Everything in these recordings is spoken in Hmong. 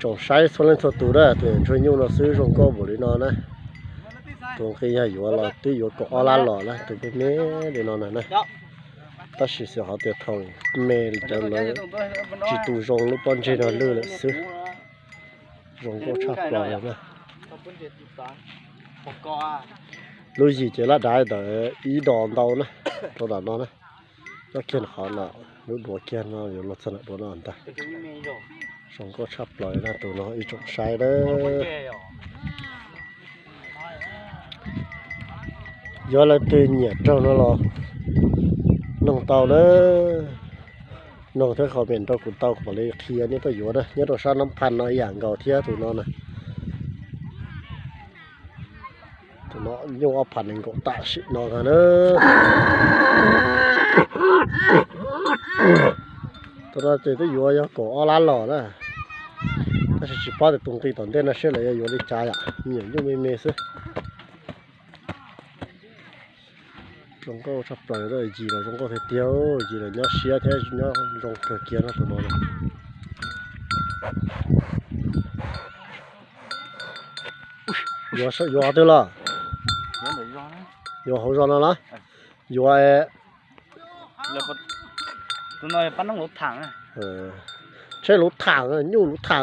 Tsoom saib txhua leej txhua tus na, tus ntsuag nyuj no xwb zoo nkauj npaum li no na. Tus nqi yog yuav los twb yuav kaum ob lab los na, tus me me li no na na. Tab sis xyov qhov tias thaum me li cov lawv tsis tu zoo lub pob ntseg no lwj lawm xwb. Zoo nkauj tshaj plaws na. Lub yim ces laj dav ntawd ib dos ntau na, rau ntawm no na. Nyob kiag qhov no, lub duav kiag no yuav luag txog ntawm duav no ntag. Zoo nkauj tshaj plaws na tus no ib tsoom saib na. Yog leej twg nyiam raug no los noog tau na. Noog thiab comment rau kuv tau kuv mam li qhia nej tuaj yuav na. Nyob rau sab Nab Phas no ib yam nkaus thiab tus no na. Tus no nyuj ob phav nees nkaum tam sim no ntag na. Tus no ces twb yuav yog kaum ob lab los na. Tab sis tsis paub tias tus nqi tom ntej no seb lawv yuav yuav li cas yom, me nyuam nyuj me me xwb. Zoo nkauj tshaj plaws, yim los zoo nkauj tiag tiag, yim los nyob siab thiab nyob zoo kawg kiag no tus no. Yuav qhov twg los? Yuav hauv zos no los? Yuav, tus no pab noob luv tham, tsheb luv tham, nyuj luv tham,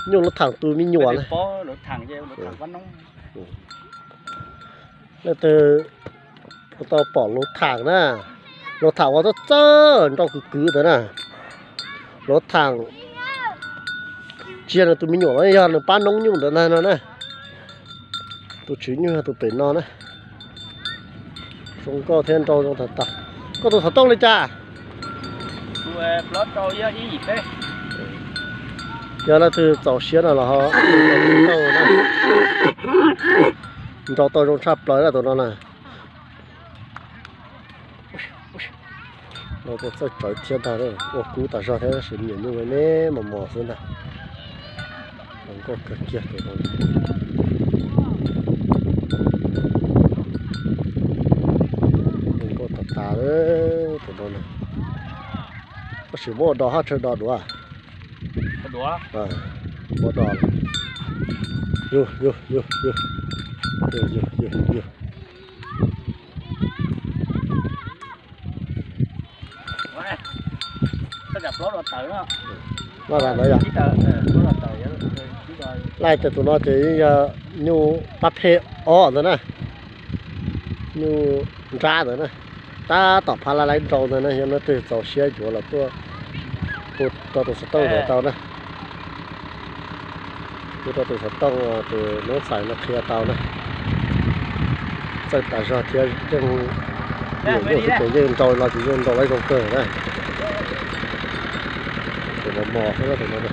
nyuj luv tham tus me nyuam na. Leej twg tau pom luv tham na, luv tham uas txawj txawj nrau kwv kwv ntawd na. Luv tham tsis yog nws tus me nyuam los yog nws pab noob nyuj ntawd ntag no na. Tus tswv nyuj yog tus pem no na. Zoo nkauj thiab nrau zoo tag tag. Koj tus xov tooj li cas? Yog leej twg txaus siab no los ho nrau tau zoo tshaj plaws na tus no na. Nrau tau txawj tsawv thiab ntag, ua kub tas zog thiab tab sis me nyuam nyuj me me mos mos xwb ntag. Zoo nkauj kawg kiag tus no. Zoo nkauj tas tas tus no na. Tab sis muab ua do hab tsawg do duav? Ua do. Yug yug yug yug. Yug yug yug yug. Laj ntawd yog, laj tias tus no ces yog nyuj pab phem ob ntawd na, nyuj nrab ntawd na. Tab tom phav laj laib nrau ntawd na, yog leej twg txaus siab yuav los tuaj hu rau tus xov tooj ntawd tau na. Hu rau tus xov tooj tus noob txhais no qhia tau na. Txawj tas zog thiab yeej, nyuam nyuj xwb ces yeej nrau los ces yeej nrau laib zoo kawg na. Tus mos mos xwb na tus no.